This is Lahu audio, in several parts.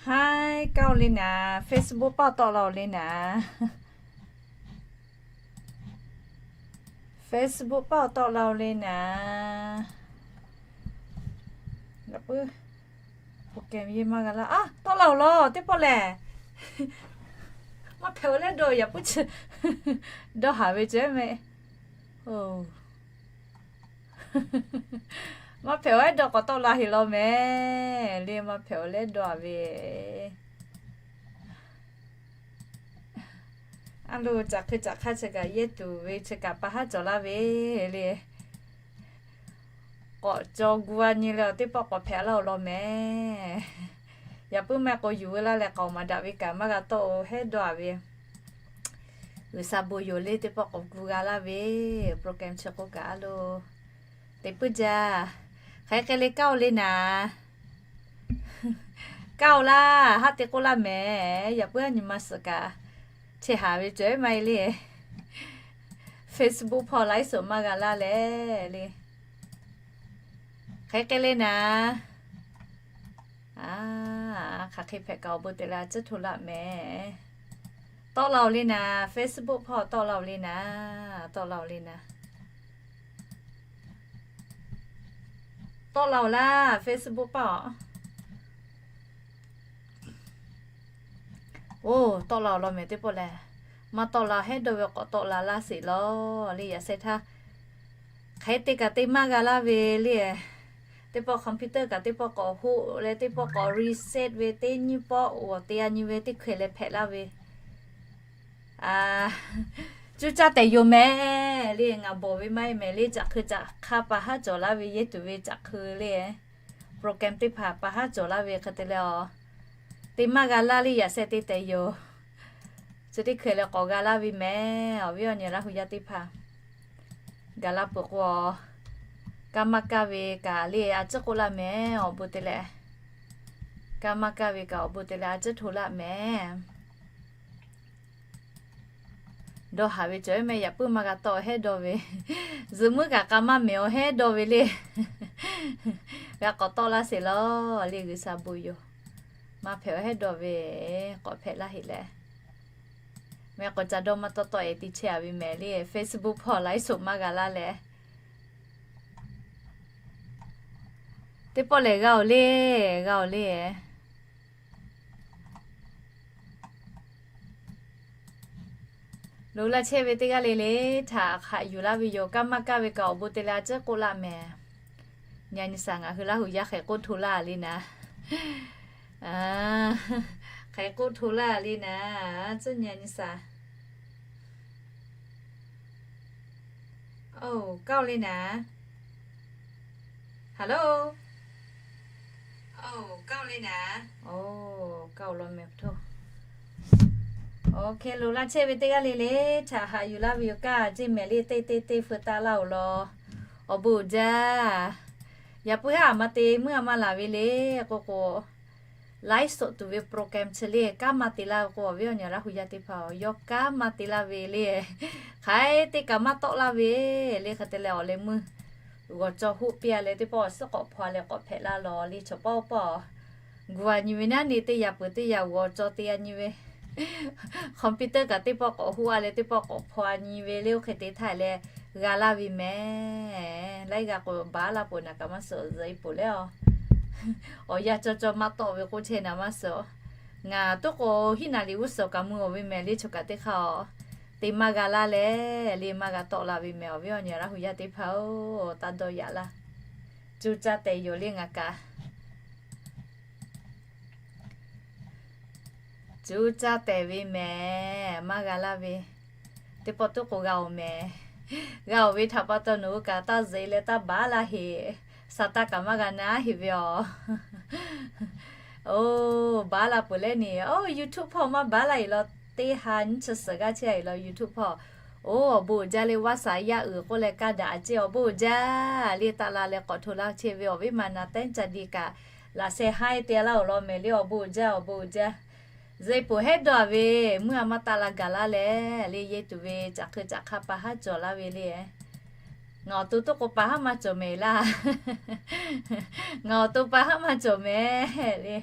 Haiˉ, kaˇ-oˬ le naˍ, Facebook paˆ tawˆ la-oˬ le naˍ. Facebook paˆ tawˆ la-oˬ le naˍ. Yaꞈ puiˉ, program yehˬ maˇ g'a laˇ. A, tawˆ la-oˬ law, teˇ pawˆ lehˬ. Maˇ hpehꞈ-oˬ leh dawˇ, yaꞈ puiˉ chi dawˇ haˍ ve ceh meh. Maˇ hpehꞈ-oˬ leh dawˇ k'awꞈ tawˆ la heˍ law meh. Le maˇ hpehꞈ-oˬ leh dawˇ a ve. A lo, caꞈ hk'e caꞈ hk'aˇ chi kaꞈ yehˬ tuˬ ve chi kaꞈ pa haˉ cawˬ laˇ ve le. K'awꞈ caw gu a nyi leh teˇ pawˆ k'awꞈ hpehꞈ laˇ-oˬ law meh. Yaꞈ puiˉ meh k'o yuˬ veu laˇ leh k'aoˍ maˍ daꞈ ve kaꞈ maˇ g'a tawˆ-oˬ, hehˉ dawˇ a ve. G'uiˬsha bon yoˬ le, teˇ pawˆ k'awꞈ gu g'a laˇ ve. Program chi k'o kaꞈ a lo, teꞈ puiˉ jaˇ. Hk'aˬ hk'e le kaˇ-oˬ le naˍ. Kaˇ-oˬ laˇ, haˉ te k'oˆ laˇ meh. Yaꞈ puiˉ a nyi ma suhˍ kaꞈ chehˇ haˍ ve cawˬ maˇ e le. Facebook hpawˇ laiˉ suhˍ maˇ g'a laˇ leh le. Hk'aˬ hk'e le naˍ. A, hk'aˬ hk'e hpehꞈ kaꞈ awˬ bon te leh a ciˉ hto laˇ meh. Tawˆ la-oˬ le naˍ, Facebook hpawˇ tawˆ la-oˬ le naˍ, tawˆ la-oˬ le naˍ. Tawˆ la-oˬ laˇ, Facebook paˆ-oˬ. Oˇ, tawˆ la-oˬ law meh teˇ pawˆ lehˬ. Maˇ tawˆ la hehˉ dawˇ ve k'awꞈ tawˆ la laˇ sheˍ law le, yaꞈ sheh htaˇ. Hk'e te kaꞈ te maˇ g'a laˇ ve le. Teˇ pawˆ computer kaꞈ teˇ pawˆ k'awꞈ hoˆ leh teˇ pawˆ k'awꞈ reset ve, teˇ nyiˇ pawˆ g'awˬ te a nyi ve teˇ hkui leh hpehꞈ laˇ ve. Cuˇ caˇ tehꞈ yoˬ meh le, ngaˬ bawˬ ve maˇ heˆ meh le, caꞈ hk'e caꞈ hk'aˇ pa haˉ cawˬ laˇ ve, yehˬ tuˬ ve caꞈ hk'e le. Program teˇ hpaˍ pa haˉ cawˬ laˇ ve hk'e te leh a, te maˇ g'a laˇ le, yaꞈ sheh te tehꞈ yoˬ. Chi teˇ hkui leh k'awꞈ g'a laˇ ve meh. Awˬ viˉ awˬ nyi Laˇ hu yaˇ teˇ hpaˍ, gaˬ la peuˬ k'o, kaˇ maˇ kaˇ ve kaꞈ le a ciˉ k'oˆ laˇ meh, awˬ bon te leh. Kaˇ maˇ kaˇ ve kaꞈ awˬ bon te leh a ciˉ hto laˇ meh. Dawˇ haˍ ve cawˬ meh, yaꞈ puiˉ maˇ g'a tawˆ hehˉ dawˇ ve. Zuhꞈ muiˉ kaꞈ k'a maˇ mehˍ-oˬ hehˉ dawˇ ve le. G'a k'awꞈ tawˆ laˇ sheˍ law le, G'uiˬsha bon yoˬ. Maˇ hpehꞈ-oˬ hehˉ dawˇ ve, k'awꞈ hpehꞈ laˇ heˍ leh. Meh k'awꞈ ca dawˇ maˇ tawˆ tawˆ e te chehˇ a ve meh le, Facebook hpawˇ laiˉ suhˍ maˇ g'a laˇ leh. Teˇ pawˆ lehˬ g'a-oˬ le, g'a-oˬ le. Loꞈ la chehˇ ve teˇ g'aˇ le le htaꞈ hk'aˬ yuˬ laˇ ve yoˬ. Kaˇ maˇ kaˇ ve kaꞈ awˬ bon te leh a ciˉ k'oˆ laˇ meh. Nyi a nyi shaˍ, ngaˬ hui Laˇ hu yaˇ hk'e k'oˆ hto laˇ le naˍ. Hk'e k'oˆ hto laˇ le naˍ, a ciˉ nyi a nyi shaˍ. Oˇ, kaˇ-oˬ le naˍ. Hello. Oˇ, kaˇ-oˬ le naˍ. Oˇ, kaˇ-oˬ law meh hto. Oˇ, hk'e loꞈ la chehˇ ve teˇ g'aˇ le le htaꞈ haꞈ yuˬ laˇ ve yoˬ. Kaˇ ceˇ mehˍ le, teˇ teˇ teˇ hpfuhˇ taˆ laˇ-oˬ law. Awˬ bon uiˍ jaˇ. Yaꞈ puiˉ haˉ a ma te meuˇ a ma laˬ ve le k'o k'o, laiˉ suhˍ tuˬ ve program chi le kaˇ maˇ te laˇ ve k'o, awˬ viˉ awˬ nyi Laˇ hu yaˇ teˇ hpaˍ-oˬ, yawˇ kaˇ maˇ te laˇ ve le. Hk'aˬ hk'e te kaꞈ maˇ tawˆ laˇ ve le. Hk'e te leh awˬ leh meuˇ g'awˬ caw hoˆ piˇ a leh teˇ pawˆ awˬ suhˉ k'awꞈ hpaw a leh k'awꞈ hpehꞈ laˇ law le. Chaw pawˆ pawˆ gu a nyi ve naˉ ne teˇ yaꞈ peuˬ teˇ yaꞈ g'awˬ caw te a nyi ve, computer kaꞈ teˇ pawˆ k'awꞈ hoˆ a leh teˇ pawˆ k'awꞈ hpaw a nyi ve le. Oˇ hk'e te htaˇ leh g'a laˇ ve meh. Laiˉ g'a k'o baˬ laˇ peuˬ naˍ kaꞈ maˇ suhˍ, zuhꞈ e peuˬ leh a. Awˬ yanˇ caw caw maˇ tawˆ ve k'oˆ chehˇ naˍ maˇ suhˍ. Ngaˬ tuˉ k'o hiˉ naˍ riˍ g'uˇ suhˍ kaꞈ mui-oˬ ve meh le. Chaw kaꞈ teˇ hk'aˇ-oˬ, te maˇ g'a laˇ leh le maˇ g'a tawˆ la ve meh. Awˬ viˉ awˬ nyi Laˇ hu yaˇ teˇ hpaˍ-oˬ, taˇ dawˇ yaꞈ laˇ. Cuˇ caˇ tehꞈ yoˬ le ngaˬ kaꞈ. Cuˇ caˇ tehꞈ ve meh, maˇ g'a laˇ ve. Teˇ pawˆ tuˉ k'o g'a-oˬ meh. G'a-oˬ ve htaꞈ pa taw nawˬ hui kaꞈ taˇ zuhꞈ e leh taˇ baˬ laˇ heˍ. Saˍtanˍ kaꞈ maˇ g'a na heˍ ve aˬ. Oˇ, baˬ la peuˬ leh ni. Oˇ, YouTube hpawˇ maˇ baˬ laˇ heˍ law. Teˇ ha nyiˇ chi suhˍ g'aˇ chehˇ a heˍ law YouTube hpawˇ. Oˇ, awˬ bon uiˍ jaˇ le, vaˇ saˍ yaˇ uiˍ k'oˆ leh kaˇ daꞈ a ceˇ, awˬ bon uiˍ jaˇ le. Taˆ la leh k'awꞈ hto laˇ chehˇ ve awˬ viˉ ma na teˉ ca di kaꞈ, laꞈ sheh haiˉ te laˇ-oˬ law meh le. Awˬ bon uiˍ jaˇ, awˬ bon uiˍ jaˇ. Zuhꞈ e peuˬ hehˉ dawˇ a ve, meuˇ a maˇ taˆ la gaˬ laˇ leh le, yehˬ tuˬ ve caꞈ hk'e caꞈ hk'aˇ pa haˉ cawˬ laˇ ve le. Ngaˬ awˬ to toˆ k'o pa haˉ maˇ cawˬ mehˍ laˇ. Ngaˬ awˬ to pa haˉ maˇ cawˬ mehˍ le.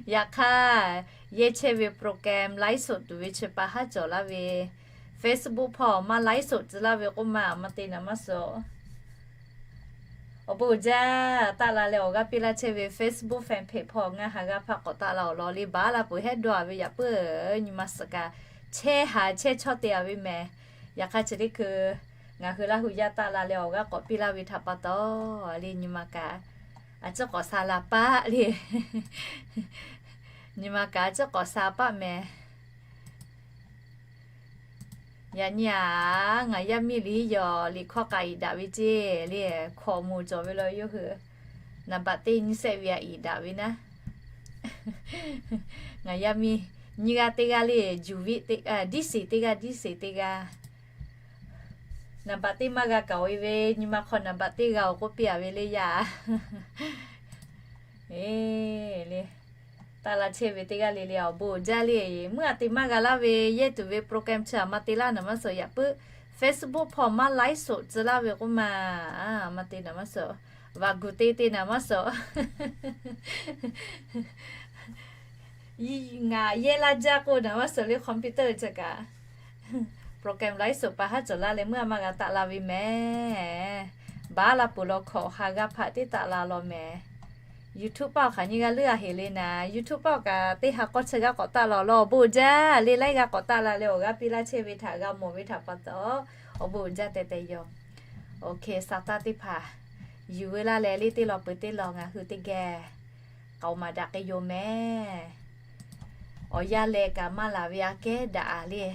Yaꞈ hk'aˇ, yehˇ chehˇ ve program live show tuˬ ve chi pa haˉ cawˬ laˇ ve, Facebook hpawˇ maˇ live show tcuh laˇ ve k'oˆ ma, maˇ te naˍ maˇ suh. Awˬ bon uiˍ jaˇ, taˆ la leh awˬ g'aˇ piˇ laˇ chehˇ ve Facebook fan page hpawˇ ngaˬ ha g'aˇ hpaˇ k'awꞈ taˆ la awˬ lawn le, baˬ laˇ peuˬ hehˉ dawˇ a ve yaꞈ puiˉ nyi ma suhˍ kaꞈ chehˇ haˍ chehˇ chawˇ te a ve mehˍ. Yaꞈ hk'aˇ chi teˇ hkui ngaˬ hui Laˇ hu yaˇ taˆ la leh awˬ g'aˇ k'awꞈ piˇ laˇ ve htaꞈ pa taw le, nyi ma kaꞈ a ciˉ k'awꞈ sha la paˆ le. Nyi ma kaꞈ a ciˉ k'awꞈ sha paˆ mehˍ. Yaꞈ nyi a, ngaˬ yaˇ miˇ liꞈ yawˬ liꞈ hkawˇ k'a iˍ daꞈ ve ceˇ le, hkawꞈ moˍ cawˬ ve la yawˇ hui. Naˍ baꞈ teˇ nyiˇ sehˆ ve a iˍ daꞈ ve naˉ. Ngaˬ yaˇ miˇ nyiˇ g'aˇ teˇ g'aˇ le, juˬ viˆ diˇ seˍ teˇ g'aˇ, diˇ seˍ teˇ g'aˇ. Naˍ baꞈ teˇ maˇ g'a kaꞈ ve, nyi ma hk'aw naˍ baꞈ teˇ g'a awˬ k'oˆ piˇ a ve le yaˇ. E le, taˆ la chehˇ ve teˇ g'aˇ le le awˬ bon uiˍ jaˇ le. Meuˇ a te maˇ g'a laˇ ve yehˇ tuˬ ve program chi a maˇ te laˇ naˍ maˇ suh yaꞈ puiˉ. Facebook hpawˇ maˇ live show tcuh laˇ ve k'oˆ ma, maˇ te naˍ maˇ suh. Vaꞈ guˬ te te naˍ maˇ suh. Ngaˬ yehˇ laˇ jaˇ k'o naˍ maˇ suh le, computer chi kaꞈ program live show pa haˉ cawˬ laˇ leh meuˇ a maˇ g'a taˆ la ve mehˍ. Baˬ laˇ peuˬ law hkawꞈ ha g'aˇ hpaˆ teˇ taˆ la law mehˍ. YouTube paˆ awˬ hk'aˬ nyi g'a leuˆ a heˍ le naˍ, YouTube paˆ awˬ kaꞈ teˇ ha k'awˇ chi g'aˇ k'awꞈ taˆ la law awˬ bon uiˍ jaˇ le, laiˉ g'aˇ k'awꞈ taˆ la leh awˬ g'aˇ piˇ laˇ chehˇ ve htaꞈ g'a mawˬ ve htaꞈ pa taw awˬ bon uiˍ jaˇ teh teh yoˬ. Okay, sa taˇ teˇ hpaˍ yuˬ veu laˇ leh le teˇ law peuˬ teˇ law ngaˬ hui teˇ geh k'aoˍ maˍ daꞈ k'ai yoˬ mehˍ. Awˬ yanˇ leh kaꞈ maˇ laˬ ve aꞈ kehˉ daꞈ a le.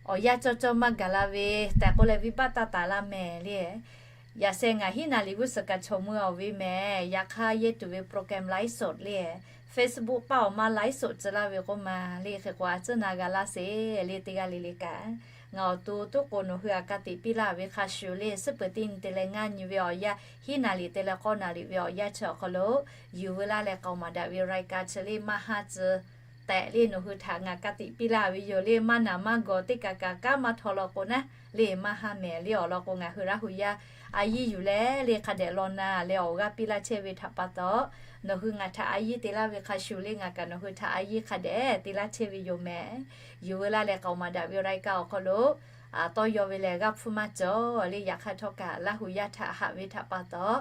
Awˬ yanˇ cawˇ cawˇ maˇ gaˬ la ve tehꞈ k'oˆ leh venˇ baˆ taˇ taˍ laˇ mehˍ le. Yaꞈ sheh ngaˬ hiˉ naˍ liꞈ g'uˇ suhˍ kaꞈ chaw mui awˬ ve mehˍ. Yaꞈ hk'aˇ yehˇ tuˬ ve program live show le, Facebook paˆ awˬ maˇ live show tcuh laˇ ve k'oˆ ma le, hk'e k'o a ciˉ na g'a laˇ sheˍ le teˇ g'aˇ le le kaꞈ. Ngaˬ awˬ to toˆ k'o nawˬ hui a ka tiꞈ piˇ laˇ ve hk'a shuˍ le, suhˉ peuˬ teˇ nyi te leh ngaˇ nyi ve awˬ yanˇ, hiˉ naˍ liꞈ te leh k'awˇ naˍ liꞈ ve awˬ yanˇ chi awˬ hk'aw lo yuˬ veu laˇ leh k'aoˍ maˍ daꞈ ve รายการ chi le maˇ haˉ tcuh tehꞈ le nawˬ hui htaꞈ ngaˬ ka tiꞈ piˇ laˇ ve yoˬ le. Maˇ naˍ maˇ gawˬ teˇ kaꞈ kaꞈ kanˉ maˇ htaw law k'o naˉ le maˇ haˉ mehˍ le. Awˬ lawn k'o ngaˬ hui Laˇ hu yaˇ a yiˇ yuˬ leh le hk'a dehꞈ law na leh awˬ g'aˇ piˇ laˇ chehˇ ve htaꞈ pa taw, nawˬ hui ngaˬ htaꞈ a yiˇ te laˇ ve hk'a shuˍ le ngaˬ kaꞈ nawˬ hui htaꞈ a yiˇ hk'a dehꞈ te laˇ chehˇ ve yoˬ mehˍ. Yuˬ veu laˇ leh k'aoˍ maˍ daꞈ ve รายการ awˬ hk'aw lo tawˇ yaw ve lehˬ g'aˇ hpfuhˇ maˇ cawˬ le. Yaꞈ hk'aˇ htawˇ kaꞈ Laˇ hu yaˇ htaꞈ haꞈ ve htaꞈ pa taw,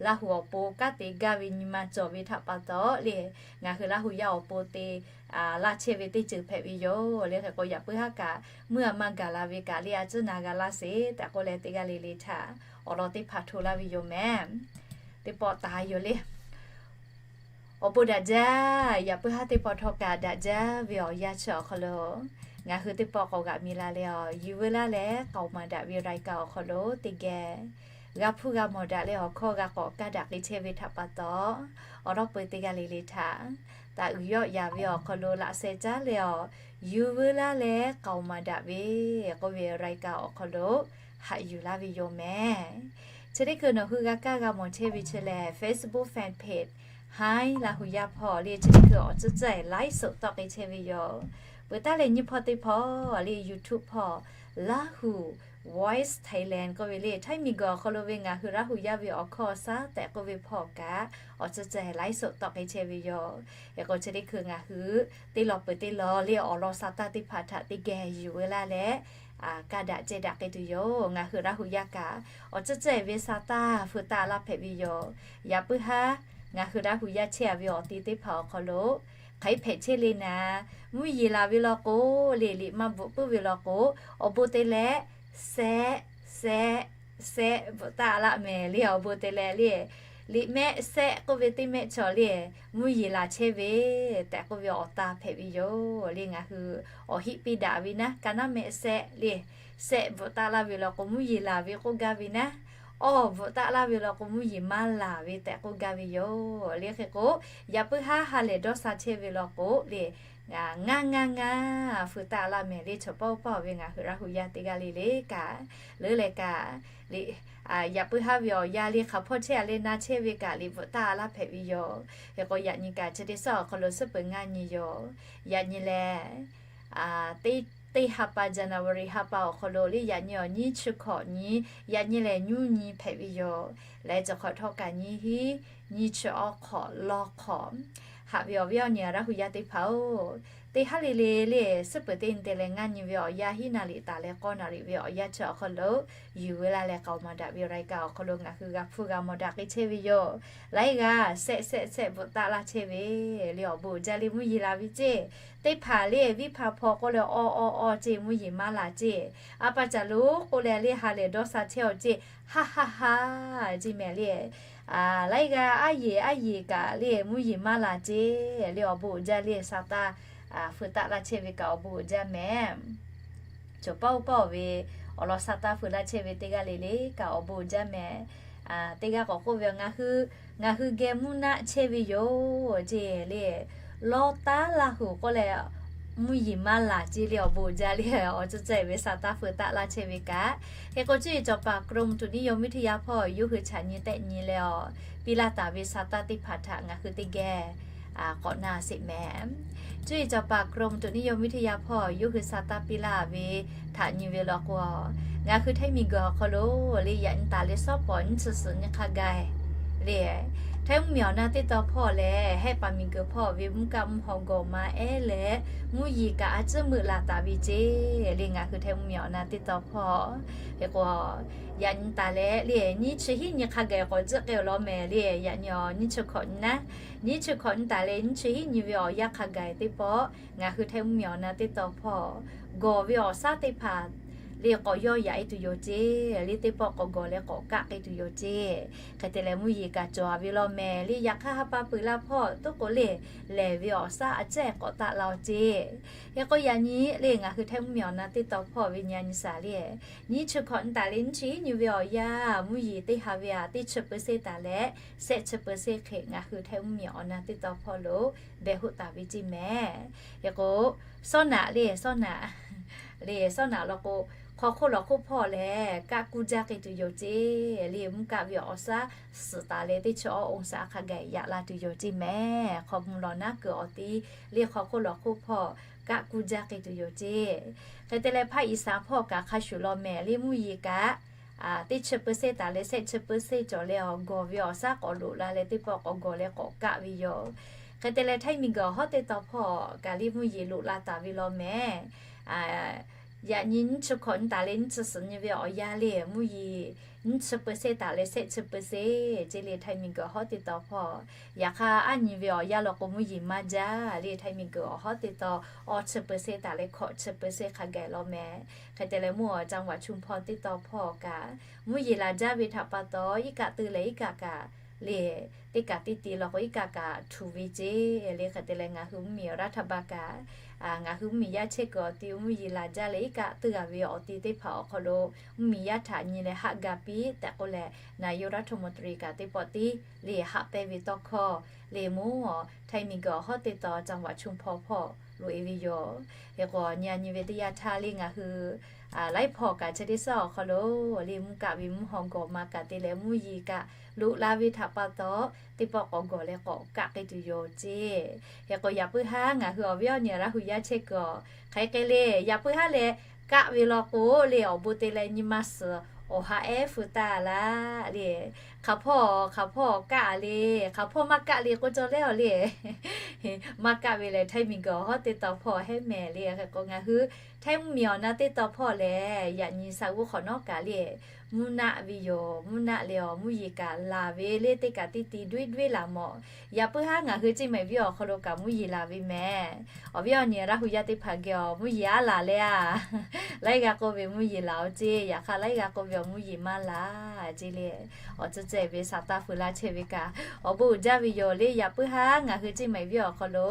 Laˇ hu awˬ pon kanˉ te gaˇ ve nyi ma cawˬ ve htaꞈ pa taw le, ngaˬ hui Laˇ hu yaˇ awˬ pon te laˇ chehˇ ve teˇ ceuˬ hpehꞈ ve yoˬ le. Hk'e k'o yaꞈ puiˉ haˉ kaꞈ meuˇ a maˇ gaˬ la ve kaꞈ le a ciˉ na g'a laˇ sheˍ tehꞈ k'oˆ leh teˇ g'aˇ le le htaꞈ awˬ lawn teˇ hpaˍ hto laˇ ve yoˬ mehˍ. Teˇ pawˆ taˍ yoˬ le. Awˬ bon daꞈ jaˇ. Yaꞈ puiˉ haˉ teˇ pawˆ htawˇ kaꞈ daꞈ jaˇ ve awˬ yanˇ chi awˬ hk'aw lo ngaˬ hui teˇ pawˆ k'awꞈ g'aꞈ mi la leh a, yuˬ veu laˇ leh k'aoˍ maˍ daꞈ ve รายการ awˬ hk'aw lo teˇ geh g'a hpuˇ g'a mawˬ daꞈ leh awˬ hkawˇ g'a k'awꞈ kaˇ daꞈ k'ai chehˇ ve htaꞈ pa taw, awˬ lawn peu teˇ g'aˇ le le htaꞈ taꞈ uiˍ yawˆ yaˍ ve awˬ hk'aw lo laꞈ sheh caˉ leh a, yuˬ veu laˇ leh k'aoˍ maˍ daꞈ ve k'oˆ ve รายการ awˬ hk'aw lo haꞈ yuˬ laˇ ve yoˬ mehˍ. Chi teˇ hkui nawˬ hui g'a kaˇ g'a mawˬ chehˇ ve chi lehˬ Facebook fan page Hi Laˇ hu yaˇ hpawˇ le chi teˇ hkui awˬ ceuˬ ceuˬ live show tawˆ k'ai chehˇ ve yoˬ. Peuˬ taˉ leh nyiˇ hpawˇ teˇ hpawˇ le YouTube hpawˇ Laˇ hu Voice Thailand k'oˆ ve le Htaiˇ miˬ guiˬ awˬ hk'aw lo ve ngaˬ hui Laˇ hu yaˇ ve awˬ hkawˇ awˬ shaˉ tehꞈ k'oˆ ve hpawˇ kaꞈ awˬ ceuˬ ceuˬ live show tawˆ k'ai chehˇ ve yoˬ. Hk'e k'o chi teˇ hkui ngaˬ hui teˇ law peuˬ teˇ law le awˬ lawn sa taˇ teˇ hpaˍ htaꞈ teˇ geh yuˬ veu laˇ leh kaˇ daꞈ ceh daꞈ k'ai tuˬ yoˬ. Ngaˬ hui Laˇ hu yaˇ kaꞈ awˬ ceuˬ ceuˬ ve sa taˇ hpu taˇ laˇ hpehꞈ ve yoˬ. Yaꞈ puiˉ haˉ ngaˬ hui Laˇ hu yaˇ chehˇ a ve awˬ ti teˇ hpaˍ awˬ hk'aw lo hk'aˬ hk'e hpehꞈ chehˇ le naˍ, mvuhˇ yeˬ laˬ ve law k'o le liꞈ maˇ bvuhꞈ puiˉ ve law k'o, awˬ bon te leh sehˆ, sehˆ, sehˆ bvuhꞈ taˆ laˇ mehˍ le. Awˬ bon te leh le liꞈ mehˆ sehˆ k'oˆ ve teˇ mehˆ chaw le mvuhˇ yeˬ laˬ chehˇ ve tehꞈ k'oˆ ve awˬ ta hpehꞈ ve yoˬ le. Ngaˬ hui awˬ heˆ piˇ daꞈ ve naˉ, ka naˉ mehˆ sehˆ le sehˆ bvuhꞈ taˆ laˇ ve law k'o mvuhˇ yeˬ laˬ ve k'oˆ gaˇ ve naˉ, awˬ bvuhꞈ taˆ laˇ ve law k'o mvuhˇ yeˬ maˇ laˬ ve tehꞈ k'oˆ gaˇ ve yoˬ le. Hk'e k'o yaꞈ puiˉ haˉ ha lehˬ dawˇ sha chehˇ ve law k'o le ngaˇ ngaˇ ngaˇ hpu taˆ laˇ mehˍ le. Chaw pawˆ pawˆ ve ngaˬ hui Laˇ hu yaˇ teˇ g'aˇ le le kaꞈ leuˉ leh kaꞈ le yaꞈ puiˉ haˉ ve awˬ yanˇ le hk'aˬ hpawˇ chehˇ a le na chehˇ ve kaꞈ liꞈ bvuhꞈ taˆ laˇ hpehꞈ ve yoˬ. Hk'e k'o yaꞈ nyi kaꞈ chi teˇ suhˉ awˬ hk'aw lo suhˉ peuˬ ngaˇ nyi yoˬ. Yaꞈ nyi lehˬ teˇ teˇ ha pa January ha pa awˬ hk'aw lo le yaꞈ nyi awˬ nyiˇ chi hkawꞈ nyi, yaꞈ nyi lehˬ nyuˇ nyi hpehꞈ ve yoˬ. Leh chi hk'awꞈ htawˇ kaꞈ nyi hiˉ nyi chi awˇ hk'awꞈ lawˇ hk'awꞈ haꞈ ve awˬ viˉ awˬ nyi Laˇ hu yaˇ teˇ hpaˍ-oˬ, teˇ haˉ le le le suhˉ peuˬ teˇ nyi te leh ngaˇ nyi ve awˬ yanˇ hiˉ naˍ riˍ taˍ leh k'awˇ naˍ riˍ ve awˬ yanˇ chi awˬ hk'aw lo yuˬ ve laˇ leh k'aoˍ maˍ daꞈ ve รายการ awˬ hk'aw lo ngaˬ hui g'a hpuˇ g'a mawˬ daꞈ k'ai chehˇ ve yoˬ. Laiˉ g'aˇ sehˆ sehˆ sehˆ bvuhꞈ taˆ laˇ chehˇ ve le awˬ bon uiˍ jaˇ le mvuhˇ yeˬ laˬ ve ceˇ. Teˇ hpaˍ le viˉ hpaˍ hpaw k'oˆ leh awˇ awˇ awˇ ceˇ, mvuhˇ yeˬ maˇ laˬ ceˇ. A pa caˬ lo k'oˆ leh le ha lehˬ dawˇ sha chehˇ awˬ ceˇ, ha ha ha ceˇ mehˍ le. Laiˉ g'aˇ aˉ yeˬ aˉ yeˬ kaꞈ le mvuhˇ yeˬ maˇ laˬ ceˇ le awˬ bon uiˍ jaˇ le sa taˇ feu taˆ laˇ chehˇ ve kaꞈ awˬ bon uiˍ jaˇ mehˍ. Cawˬ paˇ oˇ paˇ ve awˬ lawn sa taˇ feu laˇ chehˇ ve teˇ g'aˇ le le kaꞈ awˬ bon uiˍ jaˇ mehˍ. Teˇ g'aˇ k'awꞈ k'oˆ ve, ngaˬ hui geh mvuhˇ naˆ chehˇ ve yoˬ ceˇ le. Lawˇ taˉ Laˇ hu k'oˆ leh mvuhˇ yeˬ maˇ laˬ ceˇ le awˬ bon uiˍ jaˇ le awˬ ceuˬ ceh ve sa taˇ feu taˆ laˇ chehˇ ve kaꞈ. Hk'e k'o cuˇ yiˍ cawˬ paˍ กรมอุตุนิยมวิทยา hpawˇ yawˇ hui chaꞈ nyi tehˆ nyi leh awˬ piˇ laˇ taˍ ve sa taˇ teˇ hpaˍ htaꞈ ngaˬ hui teˇ geh k'awꞈ na sheˍ mehˍ. Cuˇ yiˍ cawˬ paˍ กรมอุตุนิยมวิทยา hpawˇ yawˇ hui sa taˇ piˇ laˇ ve htaꞈ nyi ve law k'o, ngaˬ hui Htaiˇ miˬguiˬ awˬ hk'aw lo le yaꞈ nyi taˍ leh shawˉ pawˍ nyiˇ chi suhˍ nyi hk'a gaˬ le Htaiˇ mvuhˇmiˬ awˬ na teˇ tawn hpawˇ lehˬ, Hehˆ paˍ miˬguiˬ hpawˇ ve mvuhˇ kaˆ mvuhˇ haw gawˬ ma ehˉ leh mvuhˇ yeˬ kaꞈ a ciˉ meuˆ laˬ taˍ ve ceˇ le ngaˬ hui Htaiˇ mvuhˇmiˬ awˬ na teˇ tawn hpawˇ. Hk'e k'o, yaꞈ nyi taˍ leh le nyiˇ chi hiˉ nyi hk'a gaˬ k'awꞈ tcuhˉ k'ai awˬ lawn mehˍ le. Yaꞈ nyi awˬ nyiˇ chi hkawꞈ nyi naˉ, nyiˇ chi hkawꞈ nyi taˍ leh nyiˇ chi hiˉ nyi ve awˬ yanˇ hk'a gaˬ teˇ pawˆ ngaˬ hui Htaiˇ mvuhˇmiˬ awˬ na teˇ tawn hpawˇ gawˬ ve awˬ shaˉ teˇ hpaˍ le k'awꞈ yawˇ yaꞈ e tuˬ yoˬ ceˇ. Le teˇ pawˆ k'awꞈ gawˬ leh k'awꞈ kaˆ k'ai tuˬ yoˬ ceˇ. Hk'e te leh mvuhˇ yeˬ kaꞈ cawˬ ve law mehˍ le. Yaꞈ hk'aˇ ha pa peuˬ laˇ hpawˇ toˉ k'o le lehˬ ve awˬ shaˉ a ciˉ k'awꞈ taˆ laˇ oˬ ceˇ. Hk'e k'o yaꞈ nyi le ngaˬ hui Htaiˇ mvuhˇmiˬ awˬ na teˇ tawn hpawˇ ve nyi a nyi shaˍ le nyiˇ chi hkawꞈ nyi taˍ leh nyiˇ chi hiˉ nyi ve awˬ yanˇ mvuhˇ yeˬ teˇ ha ve aꞈ teˇ chi เปอร์เซ็นต์ taˍ leh shehˆ chi เปอร์เซ็นต์ hk'e ngaˬ hui Htaiˇ mvuhˇmiˬ awˬ na teˇ tawn hpawˇ lo behˬ hoˆ taˍ ve ceˇ mehˍ. Hk'e k'o, sawˉnaꞈ le sawˉnaꞈ le sawˉnaꞈ law k'o, hk'aw hk'oˆ lawˬ hk'oˆ hpawˇ lehˬ kaˆ kuˇ jaˇ k'ai tuˬ yoˬ ceˇ. Le mvuhˇ kaˆ ve awˬ shaˉ suhˍ taˍ leh teˇ chi awˇ องศา hk'a gaˬ yaꞈ la tuˬ yoˬ ceˇ mehˍ. Hk'aw mvuh lawˬ naˉ kuiˬ awˬ ti le hk'aw hk'oˆ lawˬ hk'oˆ hpawˇ kaˆ kuˇ jaˇ k'ai tuˬ yoˬ ceˇ. Hk'e te leh ภาคอีสาน hpawˇ kaꞈ hk'a shuˍ law mehˍ le mvuhˇ yeˬ kaꞈ teˇ chi เปอร์เซ็นต์ taˍ leh shehˆ chi เปอร์เซ็นต์ cawˬ leh awˬ gawˬ ve awˬ shaˉ k'awꞈ loꞈ la leh teˇ pawˆ k'awꞈ gawˬ leh k'awꞈ kaˆ ve yoˬ. Hk'e te leh Htaiˇ miˬguiˬ awˬ hawˉ teˇ tawn hpawˇ kaꞈ le mvuhˇ yeˬ loꞈ la taˍ ve law mehˍ. Yaꞈ nyi nyiˇ chi hkawꞈ nyi taˍ leh nyiˇ chi suhˍ nyi ve awˬ yanˇ le mvuhˇ yeˬ nyiˇ chi เปอร์เซ็นต์ taˍ leh shehˆ chi เปอร์เซ็นต์ ceˇ le Htaiˇ miˬguiˬ awˬ hawˉ teˇ tawn hpawˇ. Yaꞈ hk'aˇ aˉ nyi ve awˬ yanˇ law k'o mvuhˇ yeˬ maˇ jaˇ le Htaiˇ miˬguiˬ awˬ hawˉ teˇ tawn awˇ chi เปอร์เซ็นต์ taˍ leh hkawꞈ chi เปอร์เซ็นต์ hk'a gaˬ law mehˍ. Hk'e te leh mvuhˇ awˬ จังหวัดชุมพร teˇ tawn hpawˇ kaꞈ mvuhˇ yeˬ laˬ jaˇ ve htaꞈ pa taw iˉ kaˆ teu leh iˉ kaˆ kaꞈ le teˇ kaꞈ teˇ ti law k'o iˉ kaˆ kaꞈ htuꞈ ve ceˇ le. Hk'e te leh ngaˬ hui mvuhˇmiˬ รัฐบาล kaꞈ ngaˬ hui mvuhˇmiˬ yaˇ chehˇ kuiˬ awˬ ti mvuhˇ yeˬ laˬ jaˇ leh iˉ kaˆ teu g'a ve awˬ ti teˇ hpaˍ awˬ hk'aw lo mvuhˇmiˬ yaˇ htaꞈ nyi leh haˆ ga piˇ tehꞈ k'oˆ leh นายกรัฐมนตรี kaꞈ teˇ pawˆ tiˉ le haˆ pehnˇ ve tawˇ hkawˇ le mvuhˇ Htaiˇ miˬguiˬ awˬ hawˉ teˇ tawn จังหวัดชุมพร hpawˇ loꞈ e ve yoˬ. Hk'e k'o nyi a nyi ve teˇ yanˇ htaˇ le ngaˬ hui laiˉ hpawˇ kaꞈ chi teˇ suhˉ awˬ hk'aw lo le mvuhˇ kaˆ ve mvuhˇ haw gawˬ ma kaꞈ te leh mvuhˇ yeˬ kaꞈ loꞈ la ve htaꞈ pa taw teˇ pawˆ k'awꞈ gawˬ leh k'awꞈ kaˆ k'ai tuˬ yoˬ ceˇ. Hk'e k'o yaꞈ puiˉ haˉ ngaˬ hui awˬ viˉ awˬ nyi Laˇ hu yaˇ chehˇ kuiˬ aˬ hk'e k'ai le yaꞈ puiˉ haˉ leh kaˆ ve law k'o le awˬ bon te leh nyi ma suhˍ awˬ ha ehˉ feu taˍ laˇ le. Hk'aˬ hpawˇ hk'aˬ hpawˇ kaˆ le, hk'aˬ hpawˇ maˇ kaˆ le k'oˆ cawˇ leh awˬ le maˇ kaˆ ve lehˬ Htaiˇ miˬguiˬ awˬ hawˉ teˇ tawn hpawˇ hehˉ mehˍ le. Hk'e k'o ngaˬ hui Htaiˇ mvuhˇmiˬ awˬ na teˇ tawn hpawˇ lehˬ yaꞈ nyi sa g'uˇ hk'awꞈ nawˉ kaꞈ le mvuhˇ naˆ ve yoˬ. Mvuhˇ naˆ leh awˬ mvuhˇ yeˬ kaꞈ laˬ ve le teˇ kaꞈ teˇ ti duiˉ duiˉ laˬ mawˬ. Yaꞈ puiˉ haˉ ngaˬ hui Ceˇ mehˍ viˉ awˬ hk'aw lo kaꞈ mvuhˇ yeˬ laˬ ve mehˍ. Awˬ viˉ awˬ nyi Laˇ hu yaˇ teˇ hpaˍ geh awˬ mvuhˇ yeˬ aˉ laˬ leh a laiˉ g'aˇ k'oˆ ve mvuhˇ yeˬ laˬ oˬ ceˇ. Yaꞈ hk'aˇ laiˉ g'aˇ k'oˆ ve awˬ mvuhˇ yeˬ maˇ laˬ ceˇ le. Awˬ ceuˬ ceh ve sa taˇ feu laˇ chehˇ ve kaꞈ awˬ bon uiˍ jaˇ ve yoˬ le. Yaꞈ puiˉ haˉ ngaˬ hui Ceˇ mehˍ viˉ awˬ hk'aw lo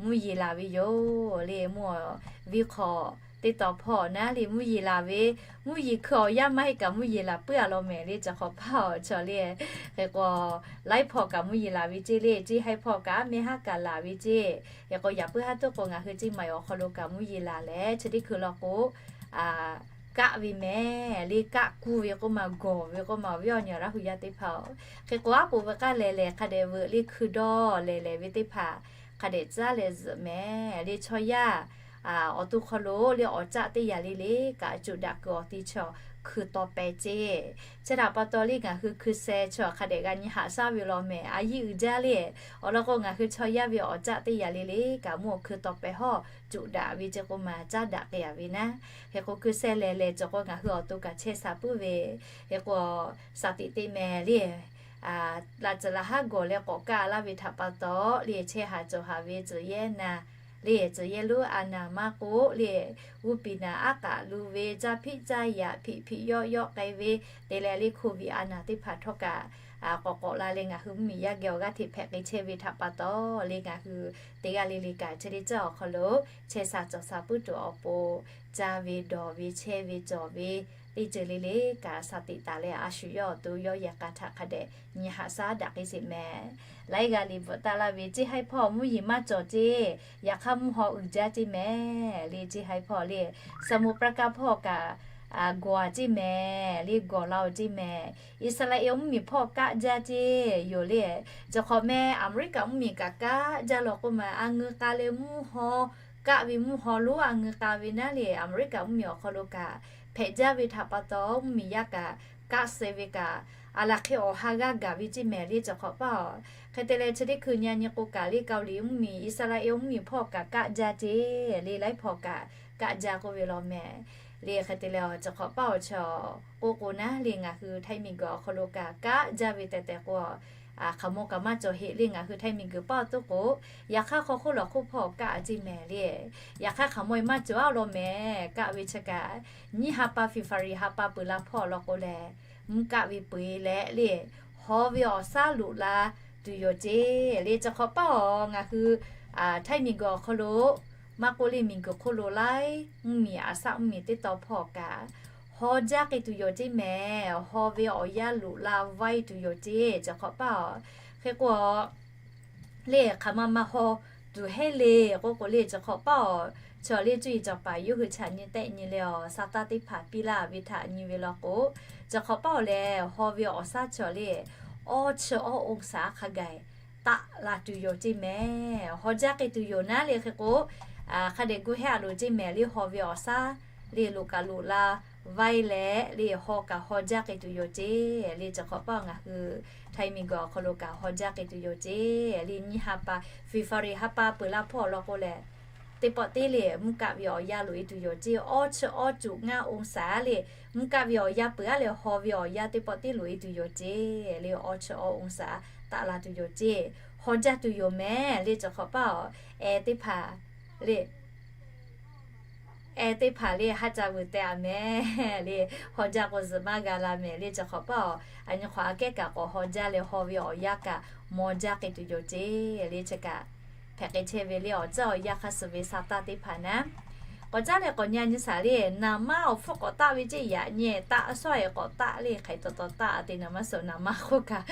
mvuhˇ yeˬ laˬ ve yoˬ le. Mvuhˇ awˬ viˉ hk'aw teˇ tawn hpawˇ naˉ le mvuhˇ yeˬ laˬ ve, mvuhˇ yeˬ hkui awˬ yanˇ maˇ heˆ kaꞈ mvuhˇ yeˬ laˬ puiˉ a law mehˍ le. Cawˬ hk'awꞈ hpaˇ awˬ chaw le. Hk'e k'o laiˉ hpawˇ kaꞈ mvuhˇ yeˬ laˬ ve ceˇ le. Ceˇ haiˉ hpawˇ kaꞈ mehˇ haˉ kaꞈ laˬ ve ceˇ. Hk'e k'o yaꞈ puiˉ haˉ tuˉ k'o ngaˬ hui Ceˇ mehˍ awˬ hk'aw lo kaꞈ mvuhˇ yeˬ laˬ leh chi teˇ hkui law k'o kaˆ ve mehˍ le. Kaˆ kuˇ ve k'oˆ ma gawˬ ve k'oˆ ma awˬ viˉ awˬ nyi Laˇ hu yaˇ teˇ hpaˍ-oˬ. Hk'e k'o aˉ poꞈ ve k'aˇ lehˬ lehˬ hk'a dehꞈ veuꞈ le hkui dawˇ lehˬ lehˬ ve teˇ hpaˍ hk'a dehꞈ tcuhˉ leh zuhꞈ mehˍ le. Chaw yaˇ awˬ to hk'aw lo le awˬ caˆ teˇ yanˇ le le kaꞈ coˬ daꞈ kuiˬ awˬ ti chaw hkui taw peh ceˇ. Chi htaꞈ pa taw le ngaˬ hui hkui sheh chaw hk'a dehꞈ g'a nyi haꞈ shaˉ ve law mehˍ. A yiˇ uiˍ jaˇ le. Awˬ lawn k'o ngaˬ hui chaw yaˇ ve awˬ caˆ teˇ yanˇ le le kaꞈ mvuhˇ awˬ hkui taw peh hawˇ coˬ daꞈ ve ceˇ k'oˆ ma caˉ daꞈ k'ai a ve naˉ. Hk'e k'o hkui sheh lehˬ lehˬ cawˬ k'o ngaˬ hui awˬ to kaꞈ chehˇ sha puiˉ ve. Hk'e k'o shaˍ tiꞈ teˇ mehˍ le laꞈ tcuhˍ laꞈ haˉ gawˬ leh k'awꞈ kaˆ laˇ ve htaꞈ pa taw le chehˇ haˍ cawˬ haˍ ve tcuhˬ yehˇ na le tcuhˬ yehˇ lonˉ a naˍ maˇ k'oˆ le g'uˇ piˍ naˍ aˉ k'aꞈ lu ve caˇ hpiˆ caˇ yaꞈ hpiꞈ hpiꞈ yawˆ yawˆ k'ai ve te leh le hko viˍ a naˍ teˇ hpaˍ htawˇ kaꞈ k'awꞈ k'awꞈ la leh ngaˬ hui mvuhˇmiˬ yaˇ geh awˬ g'aˇ hteꞈ hpehꞈ k'ai chehˇ ve htaꞈ pa taw le ngaˬ hui teˇ g'aˇ le le kaꞈ chi teˇ caˇ awˬ hk'aw lo chehˇ sha cawˬ sha puiˉ tuˬ awˬ pon caˇ ve dawˬ ve chehˇ ve cawˬ ve teˇ ceuˬ le le kaꞈ shaˍ tiꞈ taˍ leh a shu yawˇ awˬ to yawˇ yehˬ k'a htaꞈ hk'a dehꞈ nyi haꞈ shaˉ daꞈ k'ai sheˍ mehˍ. Laiˉ g'aˇ liꞈ bvuhꞈ taˆ laˇ ve ceˇ haiˉ hpawˇ mvuhˇ yeˬ maˇ cawˬ ceˇ. Yaꞈ hk'aˇ mvuhˇ haw uiˍ jaˇ ceˇ mehˍ le ceˇ haiˉ hpawˇ le. Saˍmo ประการ hpawˇ kaꞈ gawˬ a ceˇ mehˍ le gawˬ la oˬ ceˇ mehˍ. Iˉsaˍreˍlaˆ mvuhˇmiˬ hpawˇ kaˆ jaˇ ceˇ yoˬ le. Cawˬ hk'awꞈ meh Aˍmeˍriˆkaꞈ mvuhˇmiˬ kaꞈ kaˆ jaˇ law k'oˆ ma a ngeu k'a leh mvuhˇ haw kaˆ ve mvuhˇ haw lonˉ a ngeu k'a ve naˉ le Aˍmeˍriˆkaꞈ mvuhˇmiˬ awˬ hk'aw lo kaꞈ hpehꞈ jaˇ ve htaꞈ pa taw mvuhˇmiˬ yaˇ kaꞈ kaˆ suh ve kaꞈ a laˬ hk'e awˬ ha g'aˇ gaˬ ve ceˇ mehˍ le cawˬ hk'awꞈ paˇ oˬ. Hk'e te leh chi teˇ hkui nyi a nyi k'o kaꞈ le Kaoˍliˍ mvuhˇmiˬ Iˉsaˍreˍlaˆ mvuhˇmiˬ hpawˇ kaꞈ kaˆ jaˇ ceˇ le laiˉ hpawˇ kaꞈ kaˆ jaˇ k'oˆ ve law mehˍ. Le hk'e te leh cawˬ hk'awꞈ paˇ oˬ chaw k'oˆ k'o naˉ le ngaˬ hui Htaiˇ miˬguiˬ awˬ hk'aw lo kaꞈ kaˆ jaˇ ve tehꞈ tehꞈ k'o hk'aˬ mawˇ kaꞈ maˇ cawˬ heˆ le ngaˬ hui Htaiˇ miˬguiˬ paˇ awˬ to k'o, yaꞈ hk'aˇ hk'aw hk'oˆ lawˬ hk'oˆ hpawˇ kaˆ ceˇ mehˍ le. Yaꞈ hk'aˇ hk'aˬ mawˇ maˇ cawˬ a law mehˍ kaˆ ve chi kaꞈ nyiˇ ha pa February ha pa peuˬ la hpawˇ law k'o lehˬ, mvuhˇ kaˆ ve peu eˬ leh le haw ve awˬ shaˉ loꞈ la tuˬ yoˬ ceˇ le cawˬ hk'awꞈ paˇ oˬ. Ngaˬ hui Htaiˇ miˬguiˬ awˬ hk'aw lo maˇ k'oˆ le miˬguiˬ hk'oˆ lo laiˉ mvuhˇmiˬ a shaˆ mvuhˇmiˬ teˇ taw hpawˇ kaꞈ haw jaˇ k'ai tuˬ yoˬ ceˇ mehˍ. Haw ve awˬ yaˇ loꞈ la vaiˇ tuˬ yoˬ ceˇ cawˬ hk'awꞈ paˇ oˬ. Hk'e k'o le hk'aˬ ma ma haw tuˬ heˆ le k'oˆ k'o le cawˬ hk'awꞈ paˇ oˬ. Chaw le cuˇ yiˍ cawˬ paˍ yawˇ hui chaꞈ nyi tehˆ nyi leh awˬ sa taˇ teˇ hpaˍ piˇ laˇ ve htaꞈ nyi ve law k'o, cawˬ hk'awꞈ paˇ oˬ lehˬ haw ve awˬ shaˉ chaw le awˇ chi awˇ องศา hk'a gaˬ taˆ la tuˬ yoˬ ceˇ mehˍ. Haw jaˇ k'ai tuˬ yoˬ naˉ le hk'e k'o, hk'a dehꞈ gu hehˉ a loˍ ceˇ mehˍ le haw ve awˬ shaˉ le loꞈ kaꞈ loꞈ la vaiˇ leh le haw kaꞈ haw jaˇ k'ai tuˬ yoˬ ceˇ le cawˬ hk'awꞈ paˇ oˬ. Ngaˬ hui Htaiˇ miˬguiˬ awˬ hk'aw lo kaꞈ haw jaˇ k'ai tuˬ yoˬ ceˇ le nyiˇ ha pa February ha pa peuˬ la hpawˇ law k'o lehˬ, teˇ pawˆ teˇ le mvuhˇ kaˆ ve awˬ yaˇ loꞈ e tuˬ yoˬ ceˇ. Awˇ chi awˇ cuꞈ ngaˇ องศา le mvuhˇ kaˆ ve awˬ yaˇ peuˬ a leh haw ve awˬ yaˇ teˇ pawˆ teˇ loꞈ e tuˬ yoˬ ceˇ le awˇ chi awˇ องศา taˆ la tuˬ yoˬ ceˇ. Haw jaˇ tuˬ yoˬ mehˍ le cawˬ hk'awꞈ paˇ oˬ. Ehˍ teˇ hpaˍ le ehˍ teˇ hpaˍ le haˆ ca vuiˬ teh a mehˍ le. Haw jaˇ k'o zuhꞈ maˇ g'a la mehˍ le cawˬ hk'awꞈ paˇ oˬ. A nyi hk'awꞈ aꞈ kehˉ kaꞈ k'awꞈ haw jaˇ leh haw ve awˬ yaˇ kaꞈ maw jaˇ k'ai tuˬ yoˬ ceˇ le chi kaꞈ hpehꞈ k'ai chehˇ ve le awˬ caˇ awˬ yaˇ hk'a suh ve sa taˇ teˇ hpaˍ naˉ. K'awꞈ caˉ leh k'awꞈ nyi a nyi shaˍ le naˍ maˇ awˬ hpfuhˇ k'awꞈ taˆ ve ceˇ yaꞈ nyi taˆ sawˉ e k'awꞈ taˆ le hk'aˬ hk'e taw taw taˆ a te naˍ maˇ suh naˍ maˇ hk'oˆ kaꞈ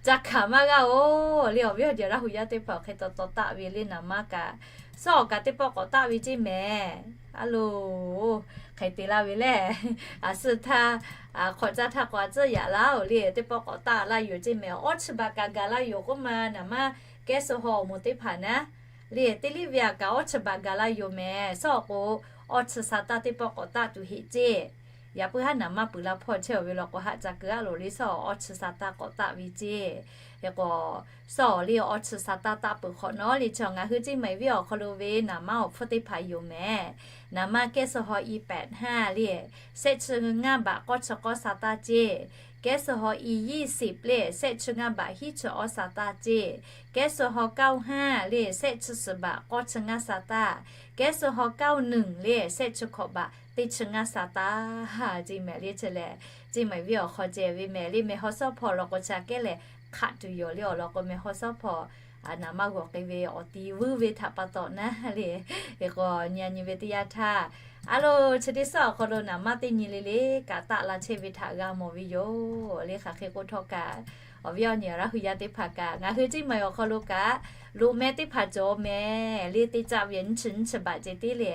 ca hkanˍ maˇ g'aˇ oˬ le awˬ viˉ awˬ nyi Laˇ hu yaˇ teˇ hpaˍ hk'e taw taw taˆ ve le naˍ maˇ kaꞈ sawˉ awˬ kaꞈ teˇ pawˆ k'awꞈ taˆ ve ceˇ mehˍ. A loˬ, hk'aˬ hk'e te laˇ ve lehˬ, a suh htaˇ, hk'awꞈ caˇ htaˇ k'awꞈ a tcuhˉ yaꞈ laˇ oˬ le teˇ pawˆ k'awꞈ taˆ laˇ yoˬ ceˇ mehˍ. Awˇ chi baꞈ kaꞈ gaˬ laˇ yoˬ k'oˆ ma naˍ maˇ kehˉ suh haw awˬ moˍ teˇ hpaˍ naˉ le teˇ liˇ ve aꞈ kaꞈ awˇ chi baꞈ gaˬ laˇ yoˬ mehˍ. Sawˉ awˬ k'o awˇ chi sa taˇ teˇ pawˆ k'awꞈ taˆ tuˬ heˆ ceˇ. Yaꞈ puiˉ haˉ naˍ maˇ peuˬ la hpawˇ chehˇ ve law k'o haˆ ca keu a loˬ le sawˉ awˬ awˇ chi sa taˇ k'awꞈ taˆ ve ceˇ. Hk'e k'o sawˉ awˬ le awˇ chi sa taˇ taˆ peuˬ hk'awꞈ nawˉ le chi ngaˬ hui ceˇ mehˍ viˉ awˬ hk'aw lo ve naˍ maˇ awˬ hpfuhˇ teˇ hpaˍ yoˬ mehˍ. Naˍ maˇ kehˉ suh haw i แปดห้า le, shehˆ chi ngaˇ baꞈ k'awˇ chi k'awˇ sa taˇ ceˇ. Kehˉ suh haw i ยี่สิบ le, shehˆ chi ngaˇ baꞈ hiˉ chi awˇ sa taˇ ceˇ. Kehˉ suh haw เก้าห้า le, shehˆ chi suhˍ baꞈ k'awˇ chi ngaˇ sa taˇ. Kehˉ suh haw เก้าหนึ่ง le, shehˆ chi hkawꞈ baꞈ teˇ chi ngaˇ sa taˇ. Ceˇ mehˍ le chi lehˬ, ceˇ mehˍ viˉ awˬ hk'aw ceh ve mehˍ le mehˍ haw sawˉ hpawˇ law k'o ca kehˉ lehˬ hk'aˆ tuˬ yoˬ le awˬ lawn k'o mehˍ haw sawˉ hpawˇ naˍ maˇ g'awˬ k'ai ve awˬ ti vuiˇ ve htaꞈ pa taw naˉ le. Hk'e k'o nyi a nyi ve teˇ yanˇ htaˇ, a loˬ chi teˇ sawˉ awˬ hk'aw lo naˍ maˇ teˇ nyi le le kaꞈ taˆ la chehˇ ve htaꞈ g'a mawˬ ve yoˬ le. Hk'aˬ hk'e k'oˆ htawˇ kaꞈ, awˬ viˉ awˬ nyi Laˇ hu yaˇ teˇ hpaˍ kaꞈ ngaˬ hui ceˇ mehˍ awˬ hk'aw lo kaꞈ loꞈ meh teˇ hpaˍ cawˬ mehˍ le teˇ caˆ ve nyiˇ chi nyiˇ chi baꞈ ceh tiˉ le